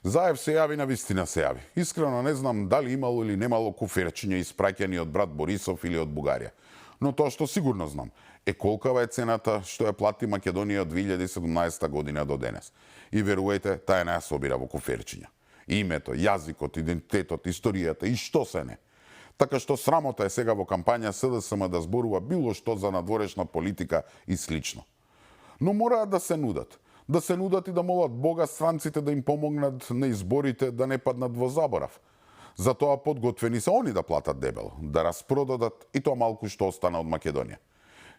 Заев се јави, на вистина се јави. Искрено не знам дали имало или немало куферчиња испраќани од брат Борисов или од Бугарија. Но тоа што сигурно знам е колкава е цената што ја плати Македонија од 2017 година до денес. И верувајте, таа не ја собира во куферчиња. Името, јазикот, идентитетот, историјата и што се не. Така што срамота е сега во кампања СДСМ да зборува било што за надворешна политика и слично. Но мораат да се нудат. Да се нудат и да молат Бога странците да им помогнат на изборите да не паднат во заборав. Затоа подготвени се они да платат дебело, да распродадат и тоа малку што остана од Македонија.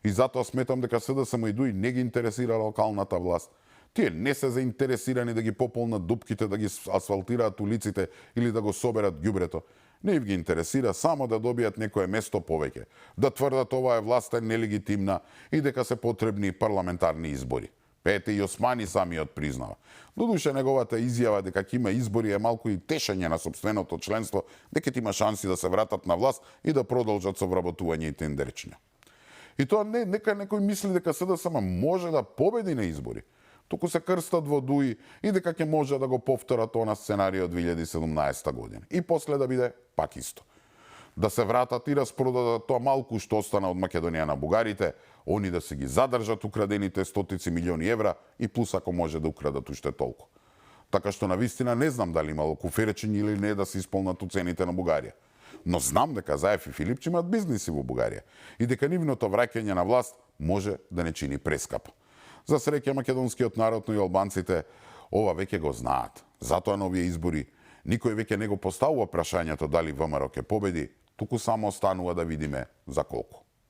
И затоа сметам дека СДСМ и ДУИ не ги интересира локалната власт. Тие не се заинтересирани да ги пополнат дупките, да ги асфалтираат улиците или да го соберат ѓубрето. Не ги интересира само да добијат некое место повеќе, да тврдат оваа власта е нелегитимна и дека се потребни парламентарни избори. Ете и Османи самиот признава. Додуше неговата изјава дека ќе има избори е малку и тешење на сопственото членство, дека ќе има шанси да се вратат на власт и да продолжат со вработување и тендерчиња. И тоа нека некој мисли дека СДСМ може да победи на избори, туку се крстат во ДУИ и дека ќе може да го повторат она сценарио од 2017 година. И после да биде пак исто. Да се вратат и распродадат тоа малку што остана од Македонија на бугарите, они да се ги задржат украдените стотици милиони евра и плюс ако може да украдат уште толку. Така што на вистина не знам дали имало куферчиња или не да се исполнат уцените на Бугарија. Но знам дека Заев и Филипче имаат бизниси во Бугарија и дека нивното враќање на власт може да не чини прескапо. За среќа македонскиот народ, но и албанците ова веќе го знаат. Затоа на овие избори никој веќе не го поставува прашањето дали ВМРО ќе победи, туку само останува да видиме за колку.